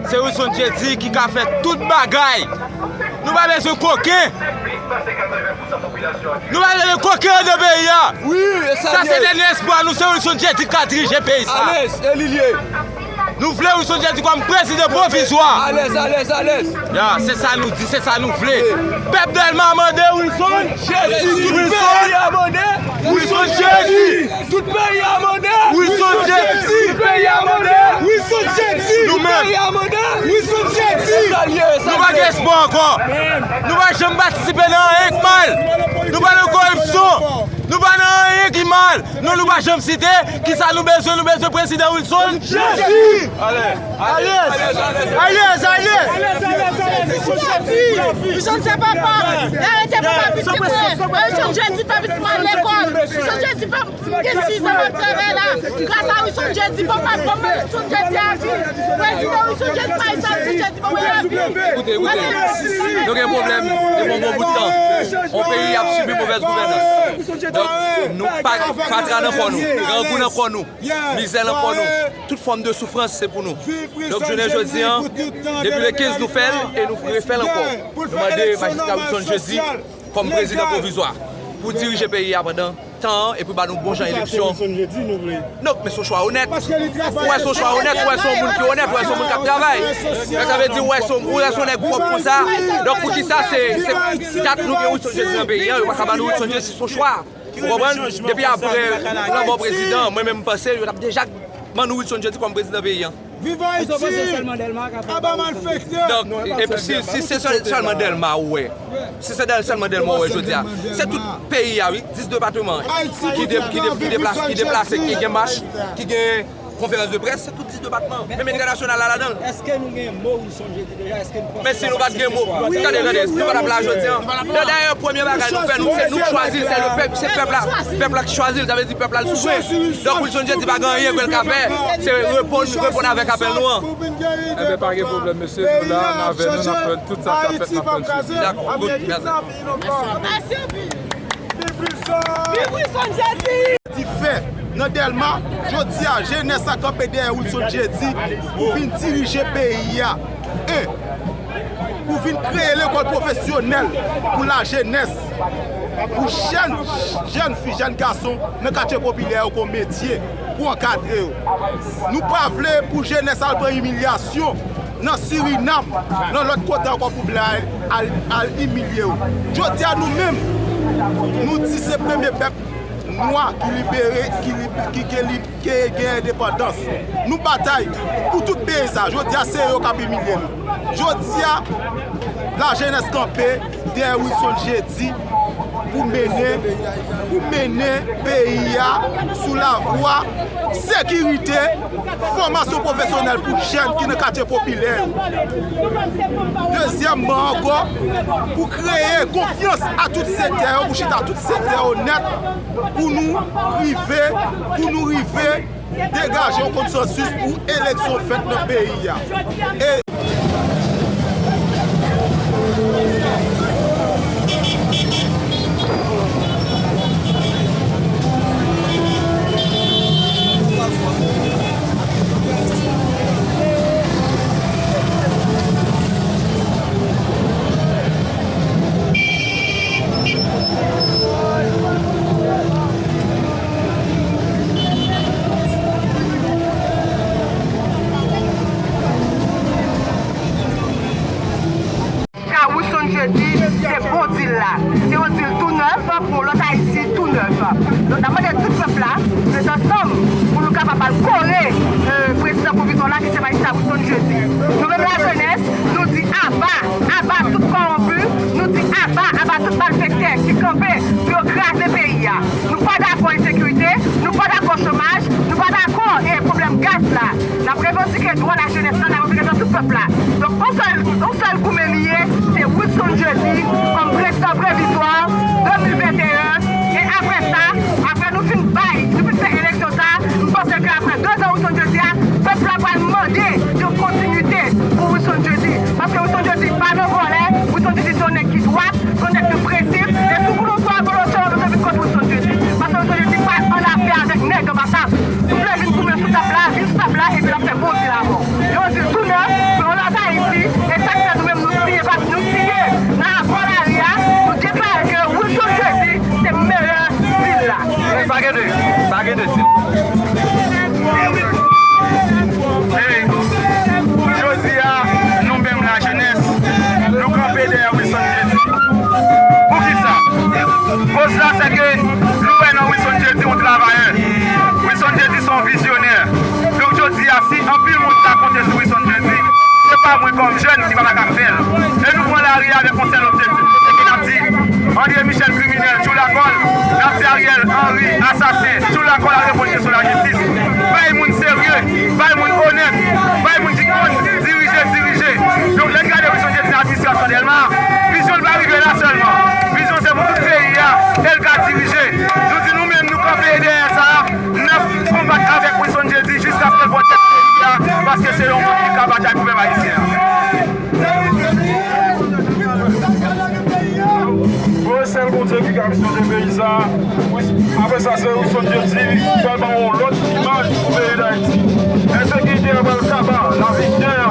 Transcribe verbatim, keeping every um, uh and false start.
Se Wilson Jeudi ki ka fè tout bagay. Nou pa bezwen koken. Nou pa bezwen koken anndan peyi a. Wi, e sa Sa se dènye espwa nou, se Wilson Jeudi ki ka dirije peyi sa. Alèz, e li l ye. Nou vle Wilson Jeudi kòm prezidan pwovizwa. Alèz, alèz, alèz. Ya, se sa nou di, se sa nou vle. Pèp Dèlma mande Wilson Jeudi. Tout peyi a mande Wilson Jeudi. Tout peyi a mande Wilson Jeudi. Tout peyi a mande Wilson Jeudi. Nou menm. Tout peyi a mande Wilson Jeudi. Nou pa gen espwa ankò. Nou pa janm patisipe nan anyen k mal. Nou pa nan koripsyon. Nou pa nan anyen ki mal. Non, nou pa janm site. Kisa nou bezwen? Nou bezwen prezidan Wilson Jeudi. Alèz, alèz, alèz. Wilson se papa. Arete papa pitit mwen. Wilson Jeudi pa pitit mwen al lekòl. Wilson Jeudi pa Gen sis an m ap travay la. Gras a Wilson Jeudi, papa, papa Wilson Jeudi a viv. Prezidan Wilson Jeudi, pa Wilson Jeudi, papa a viv. Koute, koute. Nou gen pwoblèm depi yon bon bout tan. Yon peyi ap sibi movèz gouvènans. Donk, nou pa fatra nan kò nou, grangou nan kò nou, mizè nan kò nou. Tout fòm de soufrans, se pou nou. Donk, jounen jodi a, depi le kenz nou fè l e nou refè l ankò. Nou mande majistra Wilson Jeudi kòm prezidan pwovizwa pou dirije peyi a pandan tan an epi ba nou bon jan eleksyon. Non, men se yon chwa onèt. Ou wè se yon chwa onèt, ou wè se yon moun ki onèt, ou wè se yon moun k ap travay. Men sa vle di, ou wè se yon, ou wè se yon nèg pwòp konsa. Donk, poukisa se, se dat nou gen Wilson Jeudi nan peyi a, yo pa ka ba nou Wilson Jeudi, se yon chwa. Ou konprann? Depi apre lanmò prezidan, mwen menm m panse yo t ap deja ban nou Wilson Jeudi kòm prezidan peyi a. Viv Ayiti! Aba malfektè! Donk, epi si, si se sèl, sèlman Dèlma ou wè, si se sèl, sèlman Dèlma ou wè jodi a, se tout peyi a, wi, dis depatman ki de, ki de, ki deplase, ki deplase, ki gen mach, ki gen konferans de près, se tout dis depatman. Menm entènasyonal la ladan l. Èske nou gen mo Wilson Jeudi deja? Èske nou panse Men si nou pa t gen mo, tande, tande, nou pa t ap la jodi a. Dayè, premye bagay nou fè, nou, se nou k chwazi l, se le pèp, se pèp la. Pèp la ki chwazi l, sa vle di pèp la l souvren. Donk, Wilson Jeudi pa gen anyen ke l ka fè, se reponn, reponn avèk apèl nou an. Enben, pa gen pwoblèm, mesye, nou la, n avè nou, n ap fè tout sa k ap fèt, n ap fè l sou. Dakò, good, mèsi. Mèsi anpil. Viv Wilson Jeudi! Di fè nan Dèlma, jodi a, jenès la kanpe dèyè Wilson Jeudi pou vin dirije peyi a. En, pou vin kreye lekòl pwofesyonèl pou lajenès, pou jèn, jèn fi, jèn gason nan katye popilè yo kon metye pou ankadre yo. Nou pa vle pou jenès al pran imilyasyon nan Sirinam, nan lòt kote ankò pou vle al, al, al imilye yo. Jodi a nou menm, nou di se premye pèp nwa ki libere, ki lib-, ki, ki lib-, ki gen endepandans. Nou batay pou tout peyi sa. Jodi a se yo k ap imilye nou. Jodi a, lajenès kanpe dèyè Wilson Jeudi pou mennen, pou mennen peyi a sou lavwa sekirite, fòmasyon pwofesyonèl pou jèn ki nan katye popilè yo. Dezyèmman ankò, pou kreye konfyans a tout sektè yo, pou chita tout sektè yo nèt, pou nou rive, pou nou rive degaje yon konsansis pou eleksyon fèt nan peyi a. E Sa Wilson Jeudi, se bon dil la. Se yon dil tou nèf pou yon lòt Ayiti tou nèf. Donk, n ap mande tout pèp la, met ansanm pou nou kapab al kore, euh, prezidan pwovizwa la, ki se majistra Wilson Jeudi. Nou menm lajenès, nou di aba, aba tout kòwonpi, nou di aba, aba tout malfektè ki kanpe pou yo kraze peyi a. Nou pa dakò ensekirite, nou pa dakò chomaj, nou pa dakò, eh, pwoblèm gaz la. N ap revandike dwa lajenès la, n ap revandike dwa tout pèp la. Donk, yon sèl, yon sèl goumen li ye, se Wilson Jeudi kòm prezidan. pa mwen kòm jèn ki pa ta ka fè l. E nou pran lari a avèk yon sèl objektif. E ki n ap di, André Michel kriminèl, tchoul lakòl, n ap di Ariel Henry asasen, tchoul lakòl, al reponn kesyon lajistis. Bay moun serye, bay moun onèt, bay moun ki konn dirije, dirije. Donk, lè n gade Wilson Jeudi nan administrasyon Dèlma, vizyon l pa rive la sèlman. Vizyon se pou tout peyi a, e l ka dirije. Nou di nou menm, nou kanpe dèyè sa a, n ap konbat avèk Wilson Jeudi jiskaske l pran tèt peyi a, paske se yon moun ki ka batay pou pèp ayisyen an. Bon, e sèl Bondye ki ka chanje peyi sa. Wi, apre sa, se Wilson Jeudi, pral ban yon lòt imaj pou peyi Dayiti. Ensekirite a pral kaba, lavi chè a.